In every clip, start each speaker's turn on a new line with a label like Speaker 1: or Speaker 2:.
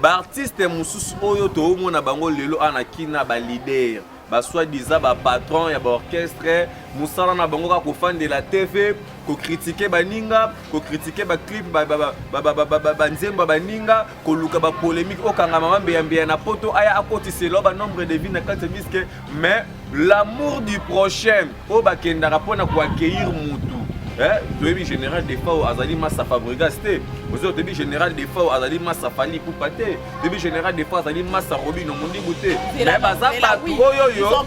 Speaker 1: Baartiste mosusu oyo toomona bango lelo awa na kina, baleader, basoi-disant bapatron ya baorchestre, mosala na bango kaka kofandela TV, kocritiquer baninga, kocritiquer baclip, banzembo ya baninga, koluka bapolémique, okanga mama mbeyambeya na poto aya akotisela banombre de vie na kati ya disque. Mais l'amour du prochain oyo bakendaka mpona koaccueillir mutu, toyebi général Defao azali masa Fabregas te, ozo toyebi général Defao azali masa Fally Ipupa te, toyebi général Defao azali masa Robino Mondibu te, mais baza bato oyo oyo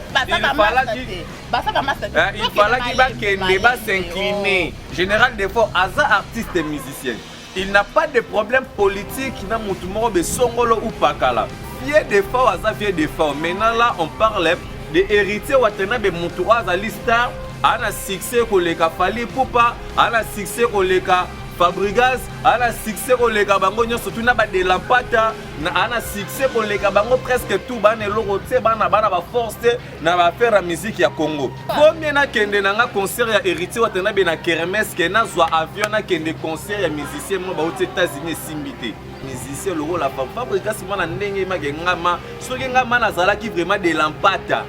Speaker 1: il fallaki bakende bas'incliner. Général Defao aza artiste musicien, il n'a pas de problème politique na mutu moko besongolo ou pakala. Vieux Defao aza vieux Defao. Maintenant là, on parle de Héritier Watanabe, mutu oyo azali star, aza na succès koleka Fally Ipupa, aza na succès koleka Fabregas, aza na succès koleka bango nyonso tuna badelampata, aza na succès koleka bango presque tout. Bana eloko te, bana bana baforce te na baaffaire ya musique ya Congo. Komie nakende na nga concert ya Héritier Watanabe na kermesse ke nazwa avion nakende concert ya musicien mo bauti États-Unis, esimbi te. Musicien lokola Fabregas, ma na ndenge make ngama, soki ngama nazalaki vraiment de lampata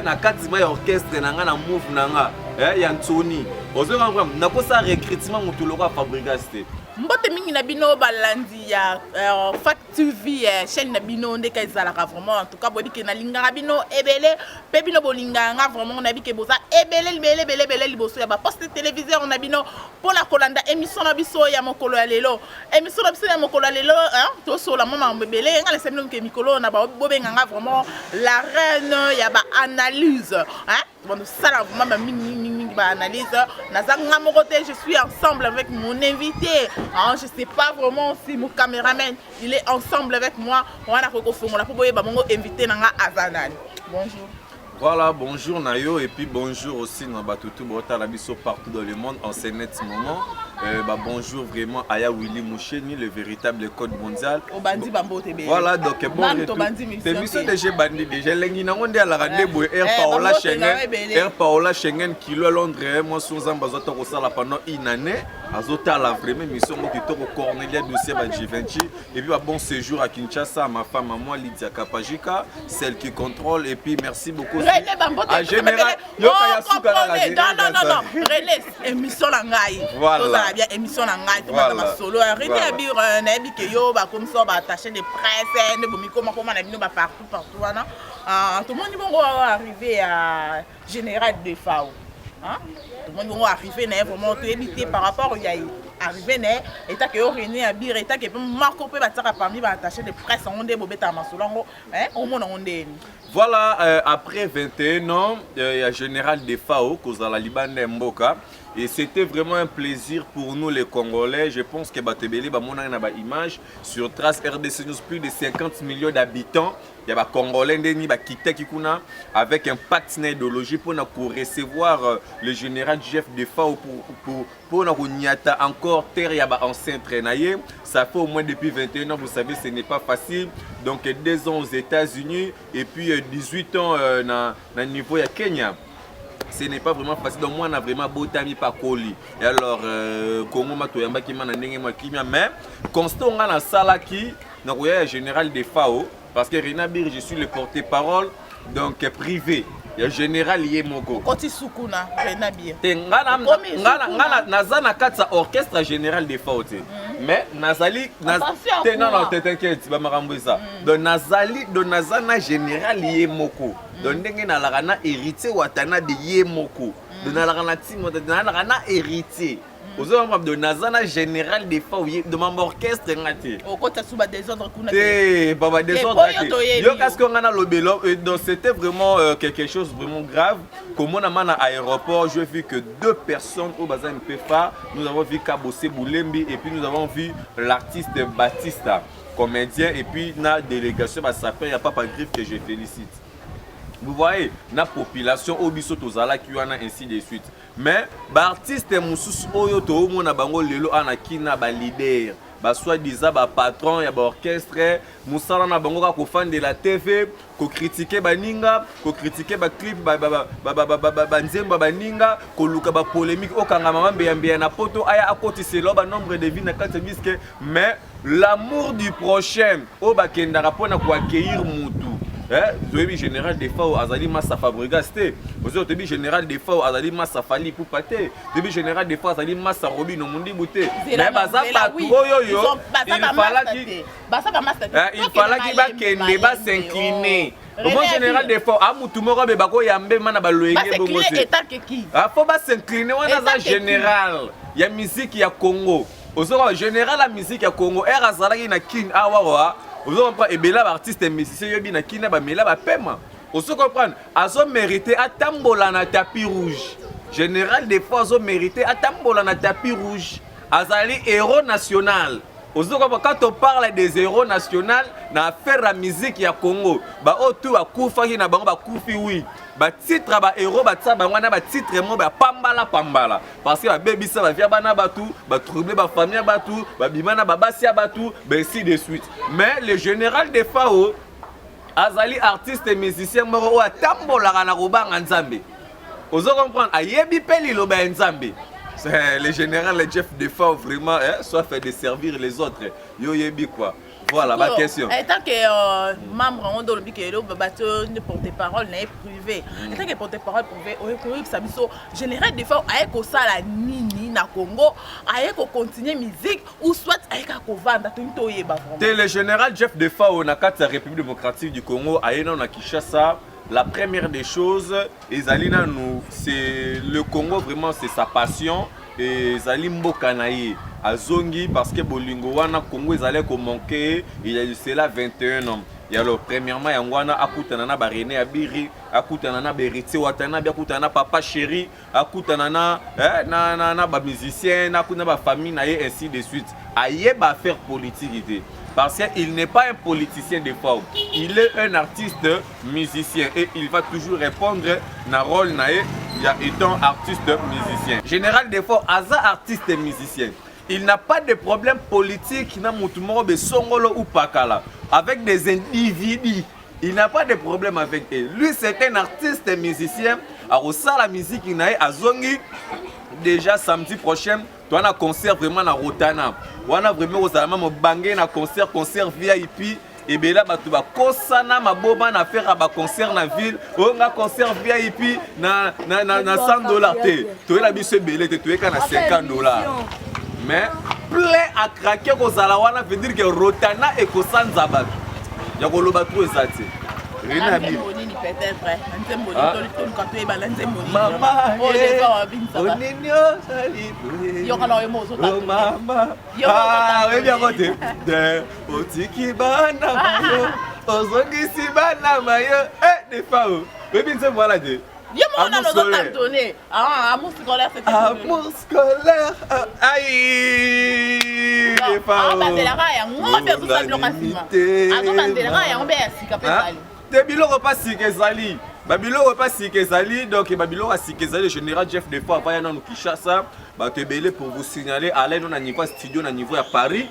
Speaker 1: na kati ma ya orchestre na nga na move na nga ya ntoni, ozoka nakosala recrutement motu lokola Fabregas te.
Speaker 2: Mbote mingi na bino balandi ya Fak TV, chaîne na bino ndeka ezalaka vraiment. En tout cas, boyebi ke nalingaka bino ebele mpe bino bolingaka nga vraiment. Nayebi ke boza ebele ebele ebele ebele liboso ya baposte téléviseur na bino mpona kolanda émission na biso ya mokolo ya lelo. Émission na biso ya mokolo ya lelo, tosola mwa makambo ebele. Nga nasa bino ke mikolo na bobenganga vraiment la reine ya baanalyse, bandosala vraiment bamingimingi baanalyse. Naza nga moko te, je suis ensemble avec mon invité, hein, je sais pas vraiment si mon caméraman, il est ensemble avec moi wana. Koki kofongola mpo boyeba bongo invité na nga aza nani. Bonjour.
Speaker 1: Voilà, bonjour Nayo et puis bonjour aussi na batutu botala biso partout dans le monde en ce net moment. Bah, bonjour vraiment Aya Willy Moucheni, le véritable code mondial.
Speaker 2: Obandi bambote be.
Speaker 1: Voilà, donc bon retour. Émission déjà bandi déjà lengi nango nde alaka nde boye Air Paola Schengen. Air Paola Schengen kilo à Londres, moi son zamba zota kosala pendant une année. Azotala vraiment émission moko kitoko. Cornelia dossier ba Givenchy et puis bah, bon séjour à Kinshasa à ma femme, à moi Lydia Kapajika, celle qui contrôle, et puis merci beaucoup.
Speaker 2: René Bambote.
Speaker 1: À général yoka ya suka.
Speaker 2: Non non non non, René, émission na ngai. Tozala bien, émission na ngai tobanda masolo. René Abir, nayebi ke yo bakomisa baattaché de presse nde bomikoma na bino bapartout partout wana. Tomoni bongo arrivé ya général Defao, tomoni bongo arrivé na ye vraiment, toyebi te par rapport ya arrivé na ye etake yo René Abir, etake mpe marco mpe batiaka parmi baattaché de presse yango nde bobetaka masolo yango, omona yango ndeni.
Speaker 1: Voilà, après 21 ans, il y a général Defao, kozala libanda mboka. Et c'était vraiment un plaisir pour nous les Congolais. Je pense que bato ebele, bamona ba image sur Trace RDC News, plus de 50 millions d'habitants. Il y a ba Congolais ndeni ba kitaki kuna avec un pacte na idéologie pour recevoir le général Jeff Defao pour koniata encore terre ya ba ancêtre na ye. Ça fait au moins depuis 21 ans, vous savez, ce n'est pas facile. Donc 2 ans aux États-Unis et puis 18 ans na niveau ya Kenya, ce n'est pas vraiment facile. Donc moi na vraiment botami pa koli et alors Congo ma toyambaki ma na ndenge mwa kimia. Mais constat nga nasalaki na koya ya général Defao, parce que René Abir, je suis le porte-parole donc privé ya général ye moko.
Speaker 2: Okoti sukuna René Abir.
Speaker 1: Te, nga naza na kati ya orchestre général Defao te, mais nazali te. Non non te, t'inquiète, bamakambo eza. Donc nazali, donc naza na général ye moko. Donc ndenge nalaka na Héritier Watanabe ye moko, donc nalaka na timo, nalaka na Héritier, ozomamba. Donc naza na général Defao ye, donc mambo orchestre nga te.
Speaker 2: Okota su badésordre kuna.
Speaker 1: Te, ba badésordre te. Yo kasi nga nalobelo. Donc c'était vraiment quelque chose vraiment grave komona ma na aéroport. J'ai vu que deux personnes oyo baza un peu phare. Nous avons vu Kabose Boulembi et puis nous avons vu l'artiste Batista, comédien, et puis na délégation basapeur ya Papa Griffe que je félicite. Vous voyez, na population oyo biso tozalaki wana, ainsi de suite. Mais baartiste mosusu oyo toomona bango lelo awa na kina, baleader, Basoi-disant bapatron ya baorchestre, mosala na bango kaka kofandela TV, kocritiquer baninga, kocritiquer baclip, banzembo ya baninga, koluka bapolémique, okanga mama mbeyambeya na poto aya akotisela banombre de vie na kati ya disque. Mais l'amour du prochain oyo bakendaka mpona koaccueillir mutu, toyebi général Defao azali masa Fabregas te. Ozo toyebi général Defao azali masa Fally Ipupa te. Toyebi général Defao azali masa Robino Mundibu te. Mais baza bato oyo oyo il fallaki bakende bas'incliner. Omo général Defao amutu moko be bakoyambema na baloyenge bongo te. Faut bas'incliner. Wana aza général ya musique ya Congo. Ozoka général ya musique ya Congo, ere azalaki na Kin awawa, ozo comprendre, ebele ya baartiste musicien yobi na Kin bamela bapema. Ozo comprendre, azomérite atambola na tapis rouge. Général Defao azomérite atambola na tapis rouge, azali héros national. Ozo comprendre, quand on parle des héros national na affaire ya musique ya Congo, baoyo tu bakufaki na bango, bakufi, oui, batitre ya bahéros batia bango wana, batitre mo bapambala pambala, parce que babebisa bavia bana bato, batrouble bafamille ya bato, babima na babasi ya bato, ainsi de suite. Mais le général Defao azali artiste musicien moko oyo atambolaka na kobanga Nzambe. Ozo comprendre, ayebi mpe liloba ya Nzambe. Le général Jeff Defao vraiment, eh, soit fait de servir les autres, yo yebi quoi. Voilà ma question.
Speaker 2: En tant que membre yango nde olobi ke bato nde porte parole na ye privé, en tant que porte parole privé, oyekoyebisa biso général Defao aye kosala nini na Congo? Aye kocontinue musique ou soit aye kaka kovanda? Toyi toyeba vraiment.
Speaker 1: Te, le général Jeff Defao na kati ya République démocratique du Congo, aye nano na Kinshasa. La première des choses ezali nanu, c'est le Congo, vraiment c'est sa passion, ezali mboka na ye. Azongi parce que bolingo wana Congo ezali komanquer il y a de cela 21 ans. Et alors, premièrement, yango wana akutana na baRené Abiri, akutana na baHéritier Watanabe, akutana na Papa Chéri, akutana na bamusicien, na bafamille na ye, ainsi de suite. Ayeba affaire politique te, parce qu'il n'est pas un politicien de forme, il est un artiste musicien et il va toujours répondre na rôle na ye ya étant artiste musicien. Général Defao aza artiste musicien, il n'a pas de problème politique na mutu moko besongolo ou pakala. Avec des individus, il n'a pas de problème avec eux. Lui, c'est un artiste musicien, akosala musique na ye. Azongi déjà samedi prochain, towana concert vraiment na Rotana wana, vraiment kozala ma mobange na concert, concert VIP. Ebele bato bakosana maboma na affaire ya baconcert na ville oyo. Nga concert VIP na 100 $ te, toyela biso ebele te, toyeka na 50 $, mais plein à craquer kozala wana. Veut dire que Rotana ekosanza bato ya koloba to eza te.
Speaker 2: René Abiri. Nini peut-être na nzembo toluka toyeba na nzembo?
Speaker 1: Mama, onini ozali?
Speaker 2: Yokana oyo mo.
Speaker 1: Mama, oyebi yango te te. Otiki bana mayo, ozongisi bana mayo. Defao, oyebi nzembo wana te?
Speaker 2: Ye moko nano ozotantone amour scolaire.
Speaker 1: Amour scolaire, ai.
Speaker 2: Azobandelaka yango mpe azosala biloko ya nsima, azobandelaka yango mpe ya sika mpe ezali.
Speaker 1: Te, biloko mpa sika ezali, babiloko mpa sika ezali. Donc babiloko ya sika ezali. Général Jeff Defao avaya nanu Kinshasa. Bato ebele, pour vous signaler, alai no na niveau ya studio na niveau ya Paris,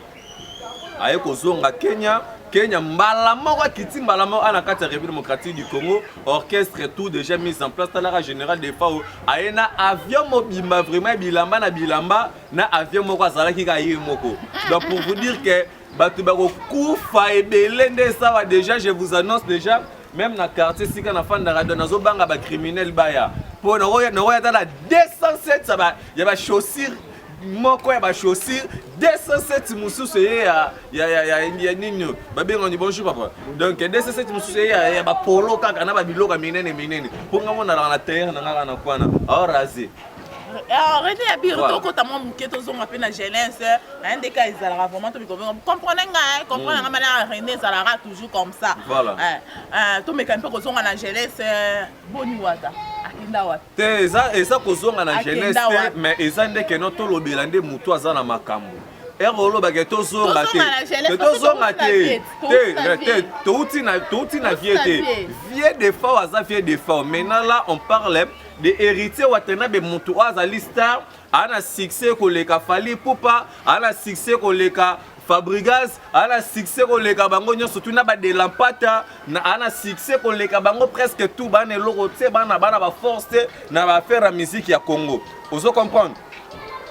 Speaker 1: aye kozonga Kenya. Kenya mbala moko akiti, mbala moko ana kati ya République démocratique du Congo. Orchestre tout déjà mise en place. Talaka général Defao aye na avion mobimba, vraiment bilamba na bilamba na avion moko, azalaki kaka ye moko. Donc pour vous dire que bato bakokufa ebele nde esawa déjà. Je vous annonce déjà, même na quartier sika nafandaka, do nazobanga bacriminel baya mpo nakoya tala 207 ya bachaussure moko, ya bachaussure 207 mosusu eye ya nini babengani. Bonjour papa. Donc 207 mosusu eye ya bapolo kaka na babiloko ya minene minene, mpo nga monalaka na terre na nga kaka na kwana aorase.
Speaker 2: René ya biro, tokota mwa moke, tozonga mpe na jeunesse na ndeka ezalaka vraiment tobikobenga. Comprendre ngai, comprendre nga mana René ezalaka toujours comme ça.
Speaker 1: Voilà.
Speaker 2: Tomeka mpe kozonga na jeunesse. Boni Wata akenda wapi?
Speaker 1: Te, eza kozonga na jeunesse te, mais eza nde keno tolobela nde motu aza na makambo ere olobake tozonga te, tozonga te, te, touti na vieux te. Vieux Defao aza vieux Defao. Maintenant là, on parle de Héritier Watanabe, motu oyo azali star, aa na succès koleka Fally Ipupa, aa na succès koleka. Fabregas aza na succès koleka bango nyonso tu na badelampata aza na succès koleka bango presque tout bana eloko te bana bana baforce te na baaffaire ya musique ya Congo. Ozo comprendre?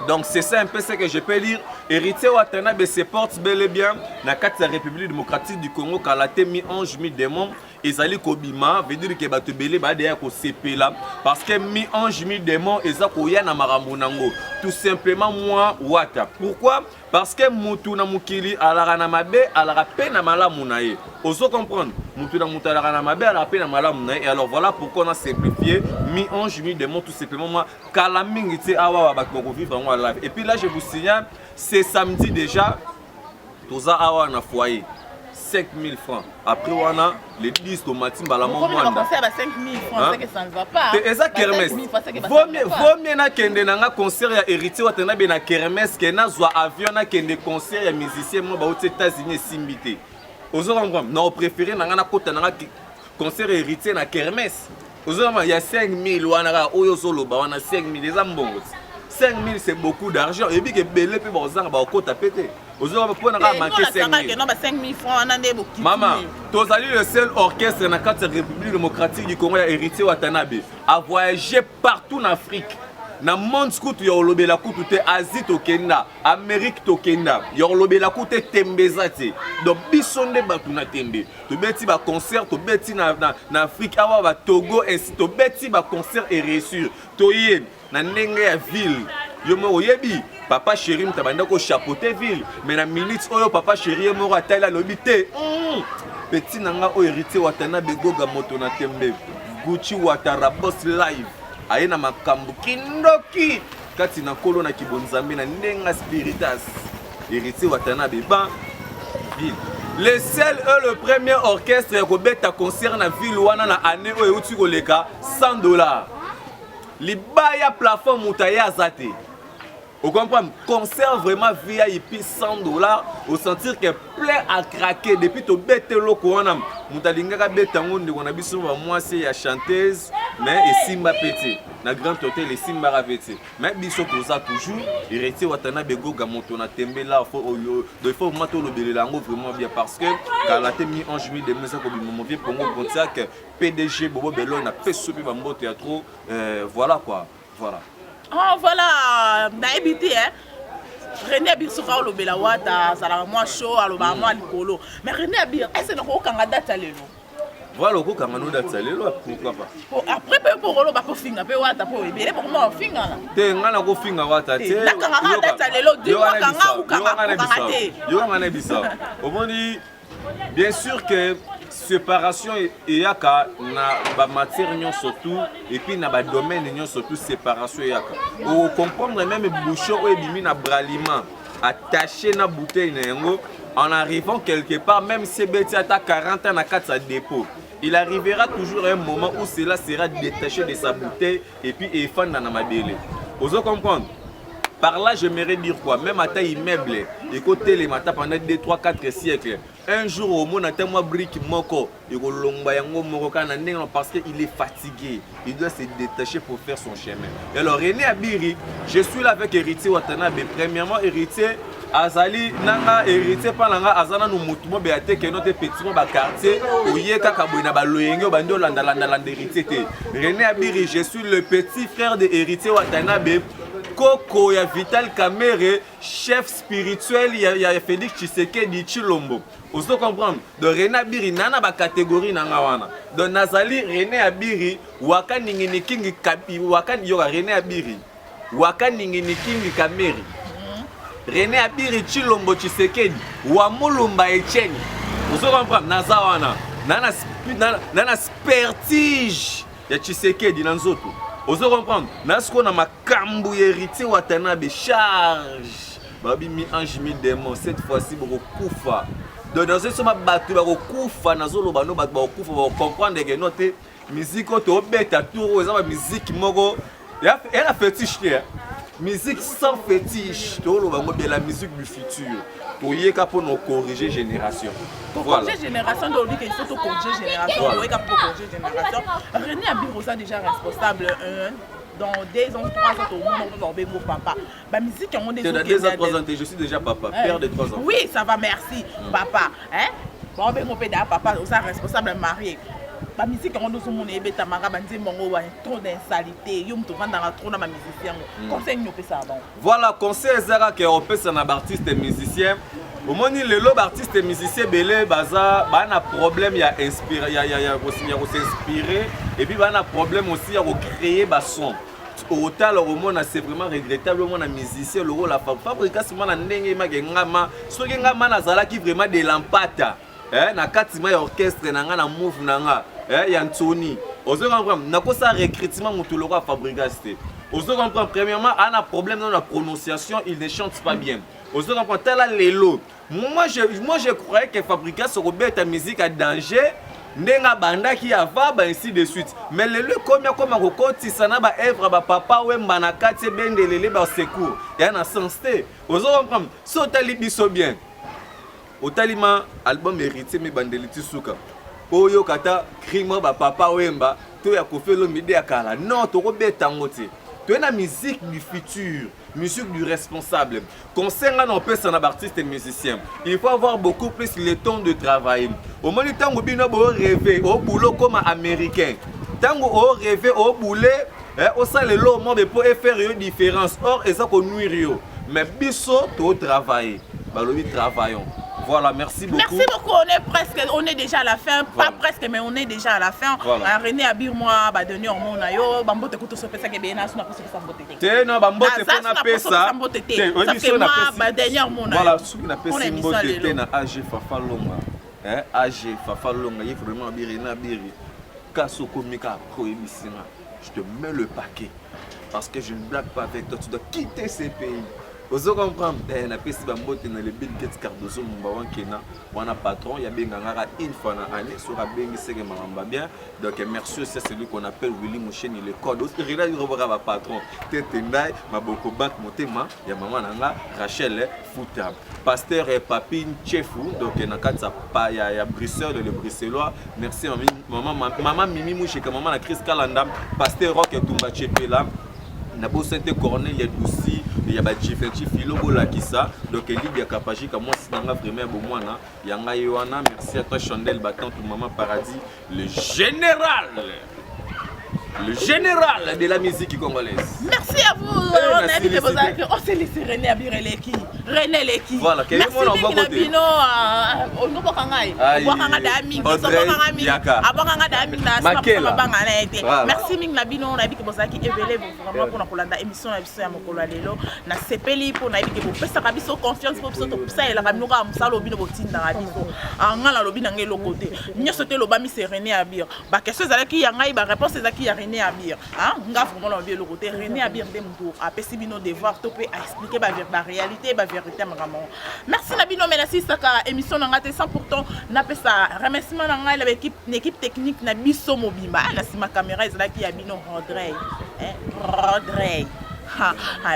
Speaker 1: Donc c'est ça un peu ce que je peux dire. Héritier Watanabe se porte bel et bien na kati ya République démocratique du Congo. Kala te, mi ange mi démon ezali kobima, veut dire que bato ebele badeya kosepela parce que mi ange mi démon eza koya na makambo nango tout simplement. Moi Wata, pourquoi? Parce que mutu na mokili alaka na mabe, alaka mpe na malamu na ye. Ozo comprendre? Mutu na mutu alaka na mabe, alaka mpe na malamu na ye. Et alors voilà pourquoi on a simplifié mi ange mi démon tout simplement. Moi, kala mingi te awa bato bakovivre yango live. Et puis là, je vous signale, c'est samedi déjà, toza awa na foyer, 5000 francs. Après wana, le 10, tomati mbala mo mwanda. Eza kermesse. Vaut mieux nakende na nga concert ya Héritier Watanabe na kermesse ke nazwa avion nakende concert ya musicien mo bauti États-Unis, esimbi te. Ozo comprendre? Na opréféré na nga nakota na nga concert Héritier na kermesse. Ozoma ya 5000 wana kaka oyo ozoloba wana, 5000 eza mbongo ti. 5000, c'est beaucoup d'argent. Oyebi ke ebele mpe bakozanga, bakokota pe te. Ozoma mpo na kaka manke 5000. Mama, tozali le seul orchestre na kati ya République démocratique du Congo ya Héritier Watanabe a voyagé partout na Afrique, na monde kutu ya kolobela kutu te. Asie tokenda, Amérique tokenda, ya kolobela kutu te, tembe eza te. Donc biso nde bato na tembe. Tobeti baconcert, tobeti na Afrique awa, batogo ainsi, tobeti baconcert et réussir. Toye na ndenge ya ville, yo moko oyebi, papa chéri moto abanda kochapeauter ville, mais na minute oyo papa chéri ye moko atali, alobi te, petit na nga oyo Héritier Watanabe Goga, moto na tembe, Gucci Watara Boss live, aye na makambo kindoki kati na nkolo na kibonzambe na ndenge spiritas. Héritier Watanabe ba ville, le seul et le premier orchestre ya kobeta concert na ville wana na année oyo euti koleka, 100 $, libaya plafond, moto aye aza te. Ocomprendre? Concert vraiment VIP, 100 $, osentir que plein à craquer. Depuis tobeta eloko wana, moto alingaka beta yango, ndeko na biso bamwasi ya chanteuse, mais esimba mpe te na Grand Hôtel, esimbaka mpe te. Mais biso toza toujours Héritier Watanabe Goga, moto na tembe. Là il faut vraiment tolobelela yango vraiment bien parce que kala te, mi ange mi démon eza kobima. Mon vieux Pongo Pontiac, PDG Bobo Belo, na peso mpe bambote ya trop. Voilà quoi, voilà.
Speaker 2: Oh, voilà, nayebi te. René Abir, soki alobela Wata, azalaka mwa show, alobaka mwa likolo, mais René Abir, ese nakokokanga date ya lelo?
Speaker 1: Voilà, okokanga no date ya lelo, pourquoi pas?
Speaker 2: Après mpe mpo koloba, mpo finga mpe Wata, mpo ebele bokoma bafingana.
Speaker 1: Te, nga nakofinga Wata te.
Speaker 2: Nakangaka date ya lelo, dis-moi, kanga ukanga te.
Speaker 1: Yokanga na bisa, omoni bien sûr que séparation eyaka na bamatière nyonso tout et puis na badomaine nyonso tout. Séparation eyaka, okocomprendre? Même bouchon oyo ebimi na Bralima, attaché na bouteille na yango, en arrivant quelque part, même si ebeti ata 40 ans na kati ya dépôt, il arrivera toujours un moment où cela sera détaché de sa bouteille et puis efanda na mabele. Ozo comprendre? Par là, j'aimerais dire quoi? Même ata immeuble ekotelema ata pendant 2 3 4 siècles, un jour omona ata mwa brique moko ekolongwa yango moko kaka na ndenge, parce que il est fatigué, il doit se détacher pour faire son chemin. Et alors René Abiri, je suis là avec Héritier Watanabe. Premièrement, Héritier azali nanga, Héritier mpa na nga aza nanu motu mo beya te, keno te, petit mo baquartier oye kaka boye na baloyenge obandi olandalandalanda Héritier te. René Abiri, je suis le petit frère de Héritier Watanabe, koko ya Vital Kamere, chef spirituel ya Félix Tshisekedi Tshilombo. Ozo comprendre? Donc René Abiri na bacatégorie na nga wana. Donc nazali René Abiri waka ningini kingi kabi waka yoka, René Abiri waka ningini kingi Kameri, René Abiri Tshilombo Tshisekedi wa Mulumba Etienne. Ozo comprendre? Naza wana na expertise ya Tshisekedi na nzoto. Ozo comprendre? Na sikoyo na makambo ya Héritier Watanabe, charge babi mi ange mi démon, cette fois-ci bokokufa. Donc nazosoma bato bakokufa, nazoloba no, bato bakokufa, bakocomprendre ke no te, musique oyo tobeta tour oyo eza bamusique moko ya na fétiche te, musique sans fétiche. Toloba yango bien, la musique du futur. Toyeka mpona ocorriger génération.
Speaker 2: Corriger génération nde olobi ke il faut tocorriger génération. Toyeka mpo corriger génération. René Abir, oza déjà responsable. Dans 2 ans, 3 ans, tomona mpe baobengo papa. Bamusique yango nde
Speaker 1: Dans 2 ans, 3 ans, je suis déjà papa, père de 3 ans.
Speaker 2: Oui, ça va, merci. Papa, hein? Baobengo mpe da papa, oza responsable, marié. Bamusique yango nde ozomona ebetamaka, banzembo yango wa trop d'insalité. Yo moto ovandaka trop na bamusicien yango, conseil nini opesaka bango?
Speaker 1: Voilà, conseil eza kaka opesa na baartiste musicien. Omoni, lelo baartiste musicien ebele baza baa na problème ya inspire, ya kos'inspirer, et puis baa na problème aussi ya kocréer bason. Otala, omona, c'est vraiment regrettable. Omona musicien lokola Fabrigas ma na ndenge emake ngama, soki ngama nazalaki vraiment de lampata, na kati ma ya orchestre na nga, na move na nga, ya ntoni, ozo comprendre, nakosala recrutement motu lokola Fabrigas te. Ozo comprendre, premièrement ana problème na prononciation, il ne chante pas bien. Ozo comprendre? Tala lelo, moi je croyais que Fabrigas okobeta musique ya danger ndenge abandaki avant ba ainsi de suite, mais lelo ekomi akoma kokotisa na baœuvre bapapa Wemba na kati, ebendelele basecours ya na sens te. Ozo comprendre? So otali biso bien, otali ma album Héritier, mibandeli ti suka, oyoka ata cri moko bapapa Wemba to ya Koffi Olomide ya kala? Non, tokobeta yango te. Toye na musique du futur, musique du responsable. Conseil nga na opesa na baartiste musicien, il faut avoir beaucoup plus le temps de travailler. Omoni, ntango bino borêver obule okoma américain, ntango orêver obule, osala eloko moko mpo efaire yo différence, or eza konuire yo. Mais biso totravailler, balobi travaillons. Voilà, merci beaucoup.
Speaker 2: Merci beaucoup. On est presque, on est déjà à la fin. Voilà. Pas presque, mais on est déjà à la fin.
Speaker 1: Voilà.
Speaker 2: René Abir, moi, ba donner hormone na yo, bambote kuto so pesa ke bena suna poso pesa mbote te.
Speaker 1: Te, no, bambote
Speaker 2: fo na
Speaker 1: pesa.
Speaker 2: Mbote te. Ça fait moi ba dernière hormone.
Speaker 1: Voilà, soki na pesi mbote te na AG Fafa Longa. Hein, AG Fafa Longa, ye vraiment Abiri na Abiri. Kaso komika après oyebisi nga. Je te mets le paquet. Parce que je ne blague pas avec toi, tu dois quitter ces pays. Ozo comprendre? Napesi bambote na le Bill Gates Cardozo Mumba Wankena wana, patron ya bengangaka une fois na année, soki abengi seke makambo bien. Donc merci aussi à celui qu'on appelle Willy Musheni, le code rela yurobaka bapatron tete ndai maboko banque motema ya mama na nga Rachel Futa, pasteur Papi Nchefu, donc na kati ya Bruxelles, le Bruxellois. Merci mama, mama Mimi Musheka, mama na Chris Kalanda, pasteur Rock Tumba Chepela. Nabosa te Corneille ya Dusi ya bachife filo bolakisa. Donc Libia Kapajika, mwasi na nga vraiment ya bomwana ya ngai wana. Merci à toi Chandel Batante, mama Paradis, le général, le général de la musique congolaise.
Speaker 2: Merci à vous. On a invité bozalaki. On s'est laissé René Abir Eleki. René Eleki.
Speaker 1: Voilà,
Speaker 2: merci mingi na bino. Obwaka ngai. Obwaka nga da mingi. Obwaka mingi. Abwaka nga da mingi na
Speaker 1: Makela.
Speaker 2: Banga na ete. Merci mingi na bino, na biki bozalaki ebele vraiment mpona kolanda émission na biso ya mokolo ya lelo. Nasepeli mpo nayebi ke bopesaka biso confiance, mpo biso tosalelaka bino kaka mosala oyo bino botindaka biso. Nga nalobi na ngai eloko te, nyonso te elobami se René Abir. Baquestion ezalaki ya ngai, baréponse ezalaki ya René Abir. Nga vraiment nalobi eloko te. René Abir nde motu apesi bino devoir to mpe aexpliquer baréalité, bavérité ya makambo yango. Merci na bino. Me nasilisaka émission na ngai te sans pourtant napesa remerciement na ngai na équipe technique na biso mobimba. Na nsima caméra ezalaki ya bino Rodrey, Rodrey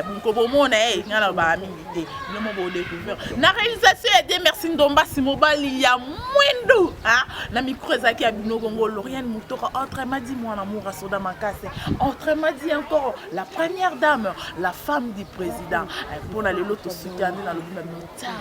Speaker 2: bunko bomona ye, ngai nalobaka mingi te, bino mo bodécouvrir. Na réalisation ya de merci Ndombasi, mobali ya mwindu. Na micro ezalaki ya bino kongo Lauriane Mutoka, autrement dit mwana amour asoda makasi, autrement dit encore la première dame, la femme du président. Mpona lelo tosuki ande, nalobi na bino ciao.